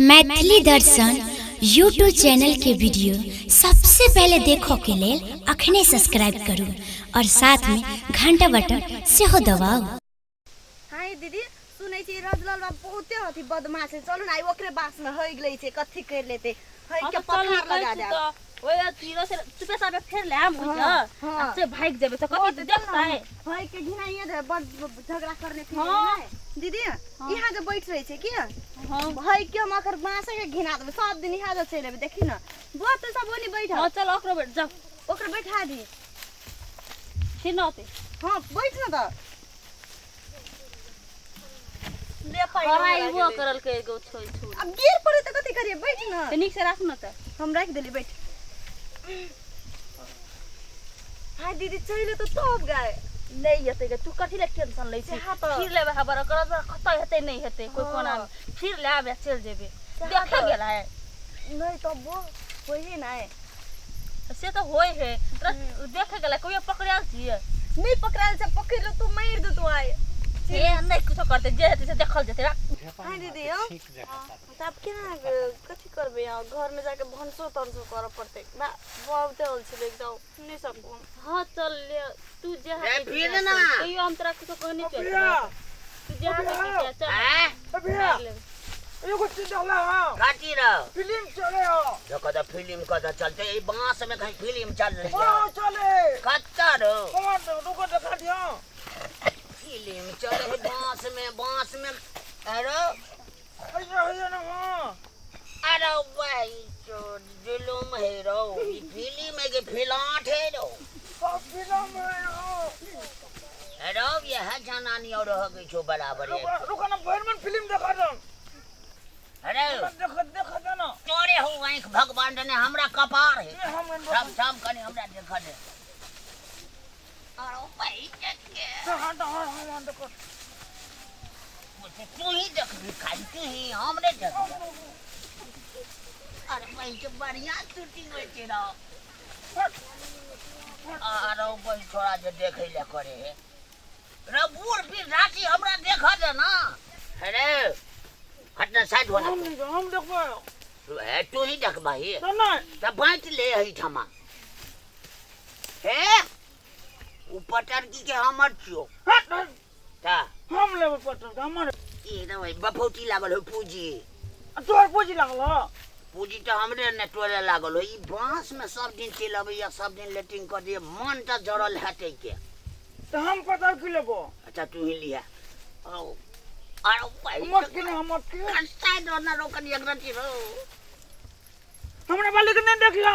मैथिली दर्शन YouTube channel के video सबसे पहले देखो के लेल अखने सब्सक्राइब करू और साथ में घंटा बटन सेहो दबाउ। हाँ ये दीदी, सुनै छी रजलाल बाबू बहुते अथी बदमाश है। चलू न आइ ओकरे बास में होई गेलै छै, कथी कर लेते है हाँ के तऽ चल पथार कहै लगा छी देब। तऽ ओहि अथी रसे चुपे सापे फेर लेम बुझल। हाँ, हाँ। आ से भागि जेबै तऽ कथी देखतै? है के घिनाइए दे, बड़ झगड़ा करने फिर। हाँ। दीदी, यहाँ जे बैठ रहे छै की? हाँ। है के हम अकर बाँसे के घिना देबै, सब दिन यहाँ जे चलि एबै। देखी न बुआ, तू सब ओनी बैठ। हाँ, चल ओकरो बैठ जाउ। ओकरो बैठा दी। फिर न होतै। हाँ, बैठ न तऽ ले पाइ। कराइबो करलकै एगो छोइ छो। अब गिर पड़े तऽ कथी करिए? बैठ न। तऽ नीक से राख न तऽ। हम राखि देली, बैठ। हाय दीदी, चलि तऽ तब गाय नहि हेतै गे, तू कथी लए टेंशन लै छी? सएह तऽ। फिर लेबै हबर ओकर कतऽ हेतै, नहि हेतै कोइ कोना मे। फिर लए आबै, चलि जेबै। सएह देखै तऽ। गेल है? नहि तब वो होइए नहि। से तऽ होइ है, तोरा देखै गेलै? कहियो पकड़ायल छियै? नहि पकड़ायल छै, पकड़ि लो तू, मारि देतौ आइ। हे, नहि कुछो करतै, जे हेतै से देखल जेतै, राख। हाय दीदी, यौ तऽ आब केना कथी करबै? आब घरमे जाके भनसो तनसो करऽ पड़तै बा, बहुते होल छलै एकदम नहि सकू। हाँ चल ले, तू जे ए, फिर ना। कहियो हम तोरा कुछो कहने छियौ? तू जे हाथे चल। आँय? मारि लेबै। एगो चीज देखला? हाँ। कथी रहो? फिल्म चले हो। देखो तो फिल्म कतऽ चलते? ई बांस में कहीं फिल्म चल रही हाँ है? चले। कतऽ रहो? कमान रुको, देखा दियो। फिल्म चले है बांस में, बांस में। अरे ऐसा है ना? हाँ। अरे भाई, जो जुलुम है रो, ई फिल्म है कि फिलाट है रो? सब फिल्म है हो। अरे यह जनानी और हो गई छो बराबर है। रुको रुको ना, भर मन फिल्म देखा दो। अरे देखा देखा दो ना। तोरे हो आँख भगवान ने, हमरा कपार है। ये हम सब सब कनी हमरा देखा दे। अरे भाई के हाँ हाँ हाँ, देखो। तू ही देखबी खाली, तू ही, हम नहीं देखबै। अरे भाई के बढ़िया शूटिंग होइ छै रौ। अरे भाई, छोड़ा जे देखै ले करे है रे बूढ़ फिर राति हमरा देख दे ना। अरे हट ना, साइड हो ना। हम नहीं, हम देखबो। ए, तू ही देखबही। तो नहीं। तऽ बाँटि ले एहिठमा। हे, ओ पटरकी के हमर छियौ। हट हट। तऽ हम लेबै पटर हमर। ई रे भाई, बफौती लागल हो पूजी। तोहर पूजी लागल हो? पूजी तऽ हमरे ने तोरे लागल हो। ई बाँस में सब दिन चलि अबैया, सब दिन लेटिंग कर दिए, मन तऽ जरल हेतै के। तो हम पटर की लेबो? अच्छा, तू ही लिहा। ओ अरे भाई। मत के हम, मत के। साइड हो ना, रोकन एक रति रो। हमरा वाले के नहीं देखला।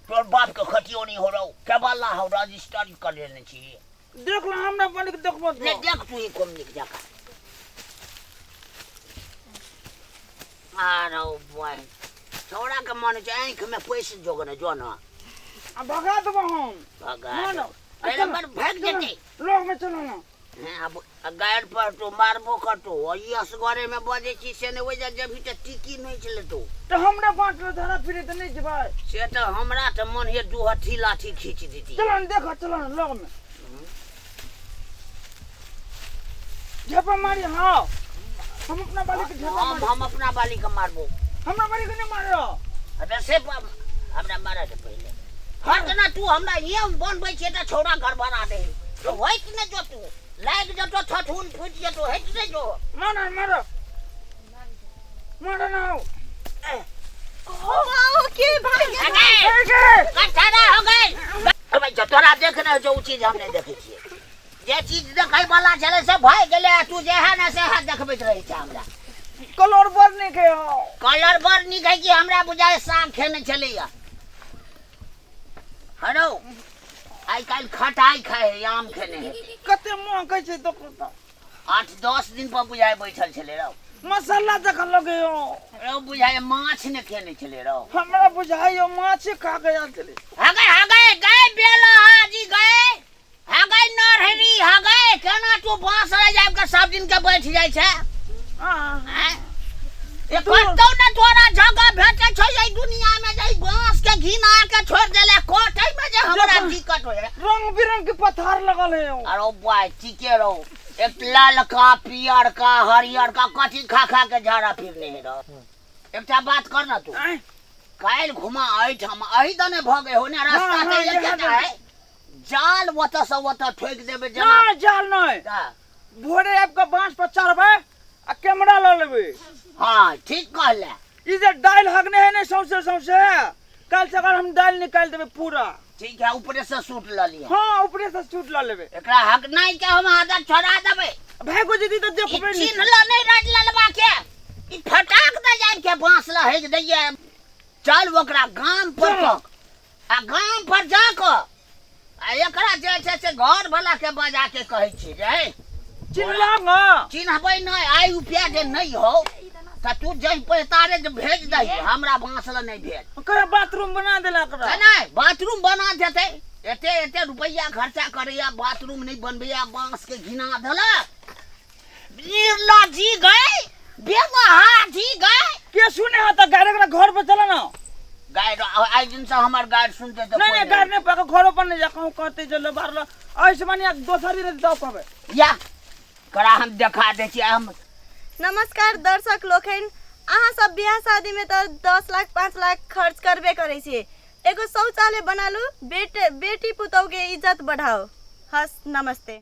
तोर बाप के खटियो नहीं हो रहो के बाला हो, रजिस्टर कर लेने छी। देख लो, हमरा वाले के देखबो ने तो। देख तू ही कम निक जका। अरे भाई, छोड़ा के मन छै आँखि में पैस जोगने जो न। आ भगा देबो हम। भगा ना ना। पहले पर भाग जेतै। लोग में चलो ना। हैं, अब गायर पर तो मारबो करतो। ई असगरे में बजै छी से नहि, ओहि जबही तऽ टिकी नहि छलै तो। तो हमरा बाँटलो धरा फिरे तऽ नहीं जेबै। से तऽ हमरा तऽ मन ये दू हथी लाठी खींच देती। चलो ना देखो, चलो ना लोग में झपा मारी। हाँ, हम अपना वाले के झपा हम मारी। हम अपना बाली के मारबो। हमरा वाले के नहीं मारो। अच्छा, से हमरा मारे से पहिले हट ना तू। हमरा ये बनबै छियै तऽ छौड़ा गड़बड़ा दे तो होइत ने जो, तू लागि जेतो, ठठुन फुटि जेतो, हटि ने जो। मारो मारो मारो ना हो। ओ के भाग गेल? अरे, कठरा हो गई। अबे जो तोरा देखने जो, उ चीज हम नहि देखै छियै। जे चीज देखै वाला छलै से भए गेलै, आ तू जे है ने से है देखबैत रहै छै हमरा। कलर बड़ नीक है हो। कलर बड़ नीक है कि हमरा बुझाय साग खेने छलैया। हरो, आइ काल्हि खटाइ खाइ है, आम खेने है। कते महकै छै देखो तऽ। 8-10 दिन पर बुझाय बैठल छलै रौ। मसाला जखन लगे हो। रौ, बुझाय माछ ने खेने छलै रौ। हमरा बुझाइ हो माछे खा के आयल छलै। हगे हगे गए बेला हाजी गए, हगे नरहरी हगे, केना तू बांस लए जाब के सब दिन के बैठ जाइ छै? आँय? ए, कतौ ने तोरा जगह भेटै छौ एहि दुनिया में जे ई बांस के घिना के छोड़ देले कटै में जे हमरा देखो। दिक्कत होय। रंग बिरंग के पथार लगल है हो। अरे भाई, ठीके रहो। एक ललका पियरका हरियरका कथी खा खा के झाड़ा फिरने हे रह। एकटा बात कर ना तू। आँय, काल्हि घुमा एहिठाम एहि दने भऽ गए हो ने रास्ता हाँ, तऽ हाँ, एकेटा यहाँ है। जाल ओतऽ से ओतऽ ठोकि देबै जेना। ना जाल नहीं, हाँ, भोरे आबि कऽ बाँस पर चढ़बै आ कैमरा लऽ लेबै। हाँ ठीक कहले। ई जे दालि हगने है ने सौंसे सौंसे, काल्हि से अगर हम दालि निकालि देबै पूरा। ठीक है, ऊपरे से सूट लऽ लिअ। हाँ ऊपरे से सूट लऽ लेबै। एकरा हगनाइ के हम आदत छोड़ा देबै। भागो जेती तऽ ई देखबै नहि। चिन्हल नहि राज ललबा के, ई फटाक दे जाय के बांस ल हेक दैये। चल ओकरा गाम पर चल। तक, आ गाम पर जा कऽ आ एकरा जे छै से घर वाला के बजा के कहै छी जे हे, चिन्हलौं हँ? चिन्हबै नहि, आइ रुपया जे नहि हौ तऽ तू जहि पैतारे जे भेज दही, हमरा बांस ल नहि भेज। ओकरा बाथरूम बना देलक रह। नहि, बाथरूम बना देतै। एते एते रुपैआ खर्चा करैया, बाथरूम नहि बनबैया, बांस के घिना देलक। निर्लजी गए, बेवहाजी गए। के सुने हा तऽ गारि एकरा घर पर चला ना। गारि आइ दिन से हमर गारि सुनते तऽ नहीं कोइ नहीं गारि नहीं पाके घरो पर नहीं जा, कहूँ कहते चलो बाहर लो। ऐसे मानिया दोसर दिन दऽ कहबै। या करा हम देखा दै छियै हम। नमस्कार दर्शक लोकनि, अहाँ सब बियाह शादी में तऽ 10 लाख 5 लाख खर्च करबे करै छियै, एगो शौचालय बना लू, बेटी पुतोह के इज्जत बढ़ाओ। हस नमस्ते।